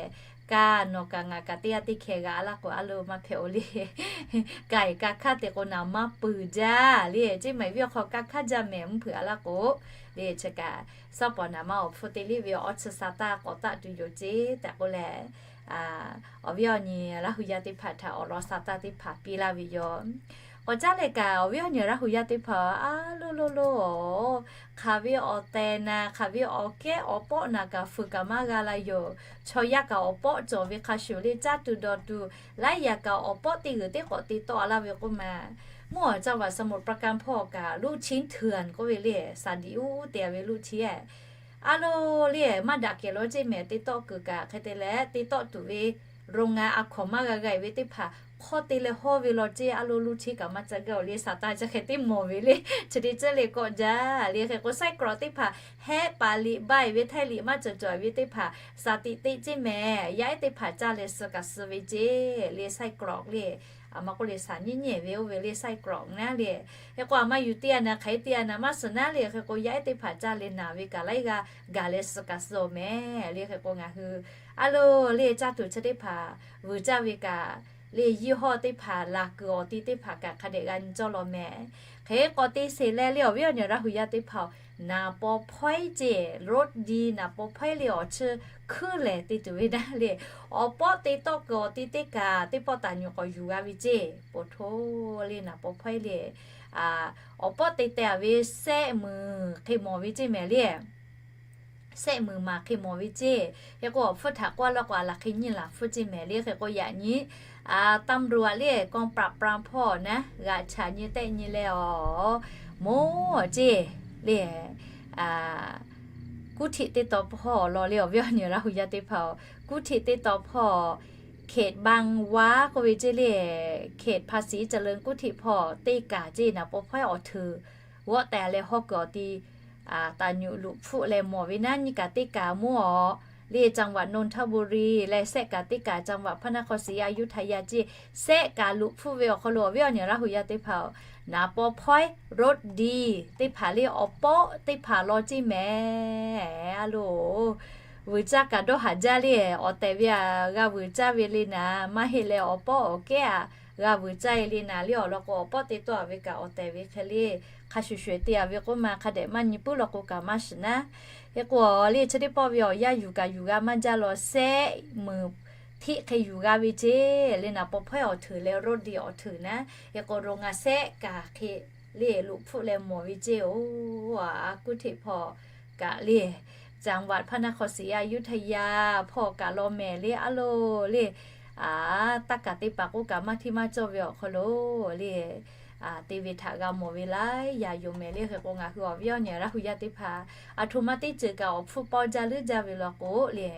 kaˇ nawˬ kaꞈ ngaˬ kaꞈ teˇ g'aˇ teˇ hkeh g'a a laˇ k'o, a lo maˇ hpehꞈ-o le. Kaˇ-e kaˇ hkanˇ te k'o naˍ maˇ peuˬ jaˇ le. Ceˇ maˬ viˉ awˬ hk'aw kaˇ hkanˇ jaˇ mehˍ mvuhˇ hpeuꞈ a laˇ k'o, le chi kaꞈ saˉ paˍ naˍ maˇ awˬ hpfuhˇ te liˇ ve awˬ chi sa taˇ k'awꞈ taˆ tuˬ yoˬ ceˇ tehꞈ k'oˆ leh, awˬ viˉ awˬ nyi Laˇ hu yaˇ teˇ hpaˍ htaꞈ awˬ lawn sa taˇ teˇ hpaˍ piˇ laˇ ve yoˬ. K'awꞈ caˉ leh kaꞈ awˬ viˉ awˬ nyi Laˇ hu yaˇ teˇ hpaˍ a lo lo lo, hk'aˬ ve awˬ tehˬ naˍ, hk'aˬ ve awˬ kehˉ awˬ pawˆ naˍ kaꞈ fuiˍ kaꞈ maˇ g'a la yoˬ. Chaw yaˇ kaꞈ awˬ pawˆ cawˬ ve hk'a shuˍ le, caˇ tuˬ dawˬ tuˬ laiˉ yaꞈ kaꞈ awˬ pawˆ teˇ g'uiˬ teˇ k'awꞈ te tawˆ a laˇ ve k'oˆ ma. Mvuhˇ awˬ caˇ vaꞈ สมุทรปราการ hpawˇ kaꞈ ลูกชิ้นเถื่อน k'oˆ ve le, saˍ diꞈ uˉ te a ve ลูกชิ้น a lo le maˇ daꞈ kehˬ law ceˇ mehˍ. Te tawˆ kuiˬ kaꞈ hk'e te leh te tawˆ tuˬ ve โรงงาน a hkawˍ maˇ g'a g'a-e ve teˇ hpaˍ hk'awˇ te leh hawˇ ve law ceˇ a lo ลูกชิ้น kaꞈ maˇ ca gaˇ-oˬ le, saˍ taˇ chi hk'e teˇ mawˬ ve le. Chi te ceh le k'awꞈ jaˇ le. Hk'e k'o ไส้กรอก teˇ hpaˍ hehˆ paˍ liꞈ ba-e ve htaiˇ liꞈ maˇ cawˬ cawˬ ve teˇ hpaˍ saˍ tiꞈ teꞈ ceˇ mehˍ. Yaˇ ehˉ teˇ hpaˍ caˇ leh suh kaꞈ suh ve ceˇ le ไส้กรอก le. A ma k'oˆ le saˍ nyiˉ nyiˉ ve oˇ ve le ไส้กรอก naˉ le. Hk'e k'o a ma yuˬ teˇ a naˍ hk'aˬ hk'e teˇ a naˍ maˇ suhˍ naˉ le. Hk'e k'o yaˇ ehˉ teˇ hpaˍ caˇ leh naˍ ve kaꞈ laiˉ g'aˇ gaˬ leh suh kaꞈ suh-oˬ mehˍ le. Hk'e k'o ngaˬ hui a lo le caˇ tuˬ chi teˇ hpaˍ vuiˬ caˇ ve kaꞈ le ยี่ห้อ teˇ hpaˍ laˬ kuiˬ awˬ ti teˇ hpaˍ kaꞈ hk'a dehꞈ g'a nyi cawˇ law mehˍ. Hk'e k'awꞈ te sheˍ leh le awˬ viˉ awˬ nyi Laˇ hu yaˇ teˇ hpaˍ-oˬ, naˍ paw hpawehˇ ceˇ รสดี naˍ paw hpawehˇ le awˬ chi hkuiˉ lehˬ te tuˬ ve naˉ le. Awˬ pawˆ te tawˆ kuiˬ awˬ ti teˇ kaꞈ teˇ pawˆ taˍ nyuꞈ k'awꞈ yuˬ g'a ve ceˇ. Poˬ htoˇ le naˍ paw hpawehˇ le awˬ pawˆ te teh a ve sehˆ muiˬ hk'e mawˬ ve ceˇ mehˍ le. Sehˆ muiˬ maˬ hk'e mawˬ ve ceˇ. Hk'e k'o awˬ hpfuhˇ htaꞈ k'oˆ laˇ k'o a laˬ hk'e nyiˇ laˬ hpfuhˇ ceˇ mehˍ le. Hk'e k'o yaꞈ nyi ตำรวจ le กองปราบปราม hpawˇ naˉ g'a chaꞈ nyi tehˆ nyi leh awˬ moˉ ceˇ le กู้เท็จ teˇ tawn hpawˇ awˬ lawn le awˬ viˉ awˬ nyi Laˇ hu yaˇ teˇ hpaˍ-oˬ, กู้เท็จ teˇ tawn hpawˇ เขตบางหว้า k'oˆ ve ceˇ le, เขตภาษีเจริญ กู้เท็จ hpawˇ teˇ kaˬ ceˇ naˍ paw hpawehˇ awˬ hteuꞈ g'awˆ tehˬ leh hawˇ kuiˬ awˬ ti taˍ nyuꞈ luꞈ hpfuhˆ leh mawˬ ve naˉ nyiˇ kaˬ teˇ kaˬ moˉ awˬ le จังหวัดนนทบุรี leh sehˆ kaˬ teˇ kaˬ จังหวัดพระนครศรีอยุธยา ceˇ. Sehˆ kaˬ luꞈ hpfuhˆ ve awˬ hk'aw lo awˬ viˉ awˬ nyi Laˇ hu yaˇ teˇ hpaˍ-oˬ, naˍ paw hpawehˇ รสดี teˇ hpaˍ le awˬ pawˆ teˇ hpaˍ law ceˇ mehˍ. A lo vuiˬ caˇ kaꞈ dawˇ haˍ jaˇ le. Awˬ tehˬ ve aꞈ g'a vuiˬ caˇ ve le naˍ, maˇ heˆ leh awˬ pawˆ awˬ kehˉ aꞈ g'a vuiˬ caˇ e le naˍ le awˬ lawn k'o, awˬ pawˆ te tawˆ a ve kaꞈ awˬ tehˬ ve hk'e le hk'a shuˍ shuˍ te a ve k'oˆ ma hk'a dehꞈ maˇ nyi puiˉ law k'o kaꞈ maˇ shiˍ naˉ. Hk'e k'o le chi teˇ pawˆ ve awˬ yanˇ yuˬ kaꞈ yuˬ g'a maˇ jaˇ law, sehˆ muiˬ hteˆ hk'e yuˬ g'a ve ceˇ le naˍ paw hpawehˇ awˬ hteuꞈ leh รสดี awˬ hteuꞈ naˉ. Hk'e k'o โรงงาน sehˆ kaˬ hk'e le luꞈ hpfuhˆ leh mawˬ ve ceˇ-oˬ. กู้เท็จ hpawˇ kaꞈ le จังหวัดพระนครศรีอยุธยา hpawˇ kaꞈ law mehˍ le a lo le taˇ kaˬ te paˍ k'oˆ kaꞈ maˇ hteˇ maˇ cawˇ ve awˬ hk'aw lo le te ve htaꞈ g'a mawˬ ve laiˉ yaꞈ yoˬ mehˍ le. Hk'e k'o ngaˬ hui awˬ viˉ awˬ nyi Laˇ hu yaˇ teˇ hpaˍ aˬ htoꞈ ma teˇ ceuˬ kaꞈ awˬ hpfuhˇ pawˇ jaˇ leuˉ jaˇ ve law k'o le,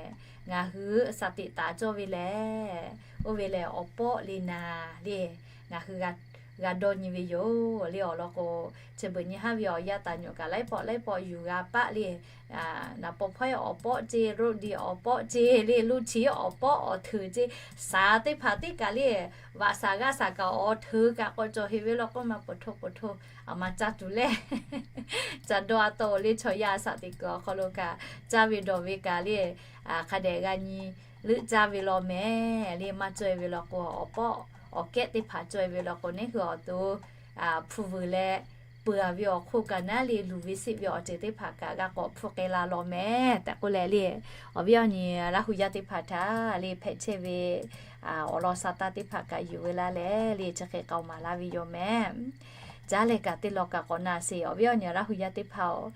ngaˬ hui สติ taˍ cawˇ ve lehˬ, oˇ ve lehˬ awˬ pawˆ le naˍ le ngaˬ hui g'a dawˇ nyi ve yoˬ le awˬ lawn k'o, chi beuꞈ nyi haˉ ve awˬ yanˇ taˍ nyuꞈ kaꞈ laiˉ pawˆ laiˉ pawˆ yuˬ g'a paˆ le. Naˍ paw hpawehˇ awˬ pawˆ ceˇ, รสดี awˬ pawˆ ceˇ le, ลูกชิ้น awˬ pawˆ awˬ hteuꞈ ceˇ, saˍ teˇ hpaˍ teˇ kaˬ le, vaꞈ saˍ g'aˇ saˍ kaꞈ awˬ hteuꞈ kaꞈ k'awꞈ cawˬ heˍ ve law k'oˆ ma, poˬ htoˇ poˬ htoˇ aˬ ma caˇ tuˬ lehˬ, ca dawˇ a taw le chaw yaˇ saˍ teꞈ kuiˬ awˬ hk'aw lo kaꞈ caˇ ve dawˬ ve kaꞈ le, hk'a dehꞈ g'a nyi leuˆ caˇ ve law mehˍ le. Maˇ caweh ve law k'o, awˬ pawˆ awˬ kehˉ teˇ hpaˍ caweh ve law k'o, neˉ hui awˬ to hpu vuiˬ leh peuˬ a ve awˬ hk'oˆ kaꞈ naˉ le, luˬ ve siˆ ve awˬ ceuˬ teˇ hpaˍ kaꞈ g'a k'awꞈ hpfuhˆ k'ai la law mehˍ tehꞈ k'oˆ leh le, awˬ viˉ awˬ nyi Laˇ hu yaˇ teˇ hpaˍ htaꞈ le hpehꞈ chehˇ ve awˬ lawn sa taˇ teˇ hpaˍ kaꞈ yuˬ ve laˇ leh le, chi hk'e k'aoˍ maˍ laˇ ve yoˬ mehˍ. Caˉ leh kaꞈ teˇ law kaꞈ k'awꞈ na sheˍ, awˬ viˉ awˬ nyi Laˇ hu yaˇ teˇ hpaˍ-oˬ,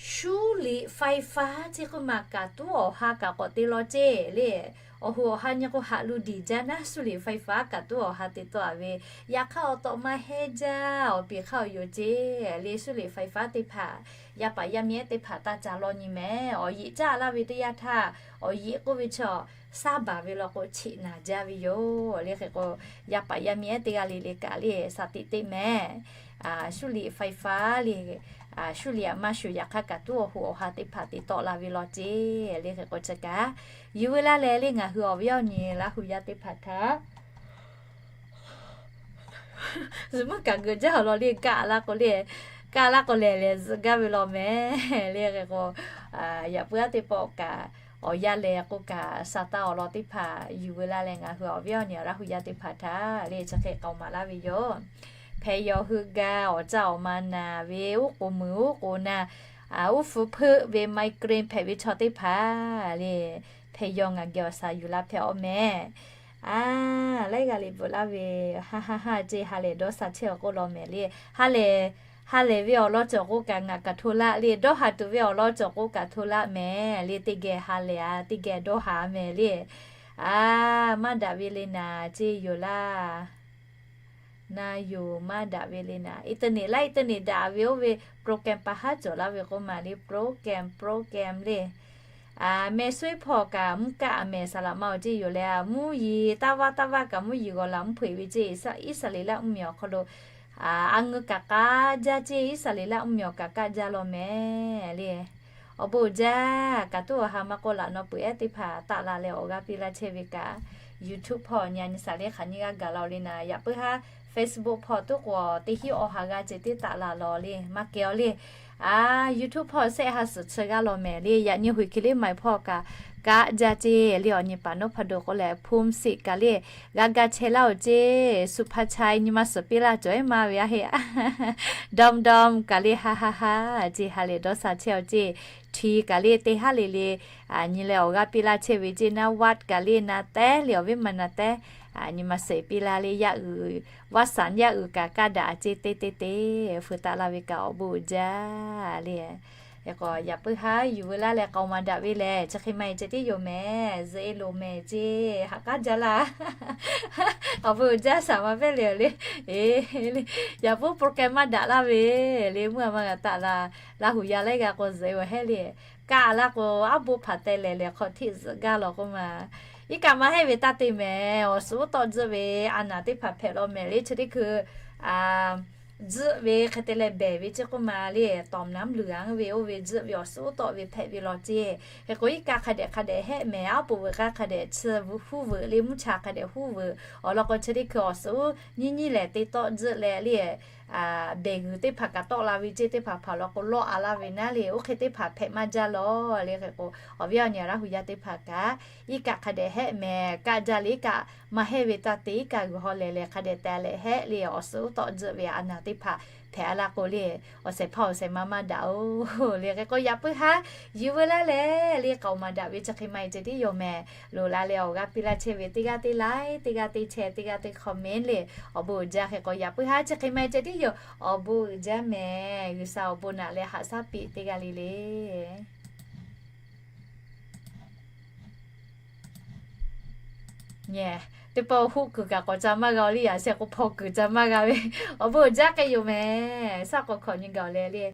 修理ไฟฟ้า ceˇ k'oˆ ma kaꞈ tuˉ awˬ ha kaꞈ k'awꞈ te law ceˇ le. Awˬ hoꞈ awˬ ha nyi k'o haꞈ lu diˬ jaˇ naˉ, 修理ไฟฟ้า kaꞈ tuˉ awˬ ha te tawˆ a ve, yaꞈ hk'aˇ awˬ tawꞈ maˇ heˆ jaˇ, awˬ piˍ hk'aˇ awˬ yoˬ ceˇ le. 修理ไฟฟ้า teˇ hpaˍ yaˇ paˍ yaˇ miˇ ehˉ teˇ hpaˍ taˇ ca law nyi mehˍ. Awˬ yeꞈ caˇ laˇ ve teˇ yanˇ htaˇ, awˬ yeꞈ k'oˆ ve chaw saˉ baˬ ve law k'o, cheꞈ naˬ jaˇ ve yoˬ le. Hk'e k'o, yaˇ paˍ yaˇ miˇ ehˉ teˇ g'aˇ le le kaꞈ le saˍ tiꞈ teˇ mehˍ, 修理ไฟฟ้า le, 修理 aꞈ maˇ shuˍ yaꞈ hk'aˇ kaꞈ tuˉ awˬ hoꞈ awˬ ha teˇ hpaˍ te tawˆ la ve law ceˇ le. Hk'e k'o chi kaꞈ yuˬ ve laˇ leh le, ngaˬ hui awˬ viˉ awˬ nyi Laˇ hu yaˇ teˇ hpaˍ htaꞈ zuhꞈ meuˇ kaꞈ geuꞈ jaˇ awˬ lawn le, kaˆ laˇ k'o le, kaˆ laˇ k'o lehˬ lehˬ zuhꞈ gaˇ ve law mehˍ le. Hk'e k'o, yaꞈ puiˉ aˉ teˇ pawˆ kaꞈ Awˬ yanˇ lehˬ k'oˆ kaꞈ, sa taˇ awˬ lawn teˇ hpaˍ yuˬ veu laˇ leh, ngaˬ hui awˬ viˉ awˬ nyi Laˇ hu yaˇ teˇ hpaˍ htaꞈ le chi hk'e k'aoˍ maˍ laˇ ve yoˬ. Hpehꞈ yawˬ hui ga awˬ caˇ awˬ ma naˬ ve, uˉ k'oˍ muiˬ uˉ k'oˍ naˬ, uˉ hpu hpeuˆ ve, migraine hpehꞈ ve chaw teˇ hpaˍ le, hpehꞈ yawˬ ngaˬ geh awˬ shaˍ yuˬ la hpehꞈ awˬ meh. A, laiˉ g'aˇ le bvuhꞈ laˇ ve, ha ha ha ceˇ, ha lehˬ dawˇ sha chehˇ awˬ k'oˆ law mehˍ le. Ha lehˬ, ha lehˬ ve awˬ lawn cawˬ k'oˆ kaꞈ ngaˬ kaꞈ hto laˇ le, dawˇ haˍ tuˬ ve awˬ lawn cawˬ k'oˆ kaꞈ hto laˇ mehˍ le, teˇ geh ha lehˬ a, teˇ geh dawˇ haˍ mehˍ le. A, maˇ daꞈ ve le naˍ ceˇ yoˬ laˇ. Na yoˬ, maˇ daꞈ ve le naˍ. Internet laˇ, internet daꞈ ve oˇ ve program pa haˉ cawˬ laˇ ve k'oˆ ma le, program, program le. Meh suˉ hpawˇ kaꞈ mvuhˇ kaˆ a mehˍ saˍ laꞈ ma awˬ ceˇ yoˬ leh, mvuhˇ yiˍ taˇ vaˇ taˇ vaˇ kaꞈ mvuhˇ yiˍ g'awˬ laꞈ mvuhˇ hpeuꞈ ve ceˇ, Iˉsaˍreˍlaˆ mvuhˇmiˬ awˬ hk'aw lo a, a ngeu kaꞈ k'aˉ jaˇ ceˇ, Iˉsaˍreˍlaˆ mvuhˇmiˬ awˬ kaꞈ k'aˉ jaˇ law mehˍ le. Awˬ bon uiˍ jaˇ, kaꞈ tuˉ awˬ ha maˇ k'oˆ laꞈ nawˉ peuˬ ehˉ teˇ hpaˍ taˆ la leh awˬ g'aˇ piˇ laˇ chehˇ ve kaꞈ, YouTube hpawˇ nyi a nyi saˍ le hk'aˬ nyi g'aˇ gaˬ la le naˍ. Yaꞈ puiˉ haˉ Facebook hpawˇ tuˉ k'o teˇ hinˉ awˬ ha g'aˇ ceh tiˉ taˆ la law le, maˇ kehˬ aw le. A, YouTube hpawˇ sehˆ ha suhˍ chi g'aˇ law mehˍ le, yaꞈ nyi huiˍ hkiˬ liˇ maiˍ hpawˇ kaꞈ k'aˉ jaˇ ceˇ le. Awˬ nyi paˍ nawˉ hpaˇ do k'oˆ leh phone siꞈ kaꞈ le, g'a ga chehˇ laˇ awˬ ceˇ, super chat nyi ma suhˍ piˇ laˇ cawˬ ehˉ maˇ ve a heˆ. Dawˇ dawˇ kaꞈ le ha ha ha ceˇ, ha lehˬ dawˇ sha chehˇ awˬ ceˇ. Hti kaꞈ le teˇ haˉ le le nyi leh awˬ g'aˇ piˇ laˇ chehˇ ve ceˇ. Naˉ vaˆ kaꞈ le na tehˉ le awˬ viˉ ma na tehˉ nyi ma suhˍ piˇ laˇ le. Yaˇ uiˍ, vaˆ saˍ yaˇ uiˍ kaꞈ kaˇ daꞈ ceˇ teˇ teˇ teˇ, feu taˆ laˇ ve kaꞈ awˬ bon uiˍ jaˇ le. Yaꞈ puiˉ haˉ yuˬ veu laˇ leh k'aoˍ maˍ daꞈ ve lehˬ, chi hk'e ma e ceh tiˉ yoˬ mehˍ, zuhꞈ e loˍ mehˍ ceˇ, haꞈ k'aˉ jaˇ laˇ. Awˬ bon uiˍ jaˇ shaˍ ma pehˇ le le. Yaꞈ puiˉ program maˇ daꞈ laˇ ve le, mvuhˇ a ma g'a taˆ la, Laˇ hu yaˇ laiˉ g'aˇ k'o zuhꞈ e awˬ hehˉ le. Kaˆ laˇ k'o aˉ bon hpaˍ teh lehˬ lehˬ hk'aw hteˆ zuhꞈ gaˇ law k'oˆ ma. Iˉ kaˆ maˇ heˆ ve taˇ te mehˍ, awˬ suhˍ uˉ tawˆ tzuhˆ ve a naˍ teˇ hpaˍ hpehꞈ law mehˍ le. Chi teˇ hkui zuhˆ ve hk'e te leh behˬ ve ceˇ k'oˆ ma le. Tawˍ naˉ luˬ a ve oˇ ve zuhˆ ve awˬ suhˍ uˉ tawˆ ve hpehꞈ ve law ceˇ. Hk'e k'o iˉ kaˆ hk'a dehꞈ hk'a dehꞈ hehˆ mehˍ, aˉ poꞈ veuꞈ k'aˇ hk'a dehꞈ chi huˉ veuꞈ le, mvuhˇ cha hk'a dehꞈ huˉ veuꞈ. Awˬ lawn k'o chi teˇ hkui awˬ suhˍ uˉ nyiˇ nyiˇ lehˬ te tawˆ zuhˆ leh le, behˬ g'uiˬ teˇ hpaˍ kaꞈ tawˆ la ve ceˇ, teˇ hpaˍ hpaˍ law k'o lawˇ a laˇ ve naˉ le, oˇ hk'e teˇ hpaˍ hpehꞈ maˇ jaˇ law le. Hk'e k'o awˬ viˉ awˬ nyi Laˇ hu yaˇ teˇ hpaˍ kaꞈ iˉ kaˆ hk'a dehꞈ hehˆ mehˍ, kaˆ jaˇ le, iˉ kaˆ maˇ heˆ ve taˇ te, iˉ kaˆ g'uiˬ haw lehˬ lehˬ hk'a dehꞈ te leh hehˆ le. Awˬ suhˍ uˉ tawˆ zuhˆ ve a naˍ teˇ hpaˍ hpehꞈ a laˇ k'o le, awˬ shehˍ hpaˇ awˬ shehˍ ma maˇ daꞈ oˬ le. Hk'e k'o yaꞈ puiˉ haˉ yuˬ veu laˇ leh le k'aoˍ maˍ daꞈ ve chi hk'e ma e ceh tiˉ yoˬ mehˍ. Loˍ la leh awˬ g'aˇ piˇ laˇ chehˇ ve teˇ g'aˇ teˇ like, teˇ g'aˇ teˇ share, teˇ g'aˇ teˇ comment le, awˬ bon uiˍ jaˇ. Hk'e k'o yaꞈ puiˉ haˉ chi hk'e ma e ceh tiˉ yoˬ, awˬ bon uiˍ jaˇ mehˍ. G'uiˬsha awˬ bon naꞈ leh haꞈ shaˉ piˇ teˇ g'aˇ le le. Nyi, teˇ pawˆ huˆ kuiˬ kaꞈ k'awꞈ ca maˇ g'a le, yaꞈ sheh k'o hpaw kuiˬ ca maˇ g'a ve. Awˬ bon uiˍ jaˇ k'ai yoˬ mehˍ. Shaˉ k'awꞈ hkawꞈ nyi gaˬ leh le.